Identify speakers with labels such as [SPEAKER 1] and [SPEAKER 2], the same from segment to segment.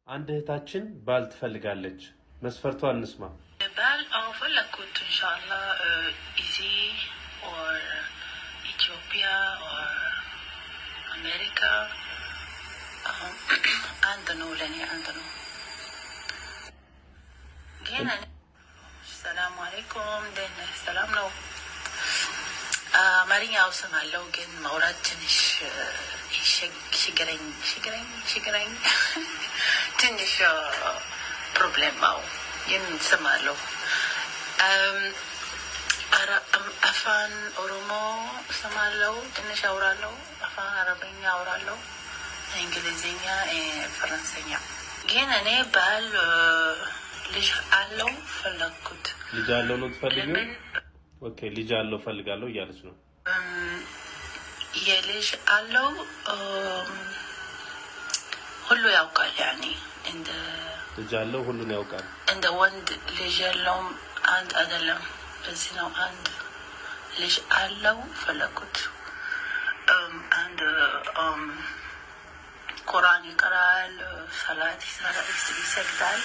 [SPEAKER 1] አንድ እህታችን ባል ትፈልጋለች። መስፈርቷ እንስማ።
[SPEAKER 2] ባል አዎ ፈለግኩት፣ ኢንሻአላህ እዚህ or ኢትዮጵያ or አሜሪካ፣ አንድ ነው፣ ለእኔ አንድ ነው። ግን ሰላም አለይኩም፣ እንዴት ነህ? ሰላም ነው። አማርኛ እሰማለሁ፣ ግን ማውራት ትንሽ ችግረኝ ችግረኝ ችግረኝ፣ ትንሽ problem አው፣ ግን እሰማለሁ። አፋን ኦሮሞ እሰማለሁ፣ ትንሽ አውራለሁ። አፋን አረበኛ አውራለሁ፣ እንግሊዝኛ፣ ፈረንሰኛ። ግን እኔ ባል ልጅ አለው ፈለግኩት።
[SPEAKER 1] ልጅ አለው ነው ትፈልጊው? Okay፣ ልጅ አለው ፈልጋለሁ እያለች ነው።
[SPEAKER 2] የልጅ አለው ሁሉ ያውቃል። ያኔ እንደ
[SPEAKER 1] ልጅ አለው ሁሉን ያውቃል።
[SPEAKER 2] እንደ ወንድ ልጅ ያለውም አንድ አይደለም። በዚህ ነው አንድ ልጅ አለው ፈለኩት። አንድ ቁርአን ይቀራል፣ ሰላት ይሰግዳል።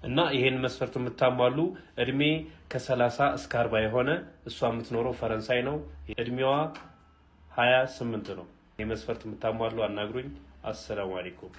[SPEAKER 1] እና ይሄን መስፈርት የምታሟሉ፣ እድሜ ከ30 እስከ 40 የሆነ፣ እሷ የምትኖረው ፈረንሳይ ነው። እድሜዋ 28 ነው። ይህ መስፈርት የምታሟሉ አናግሩኝ። አሰላሙ አለይኩም።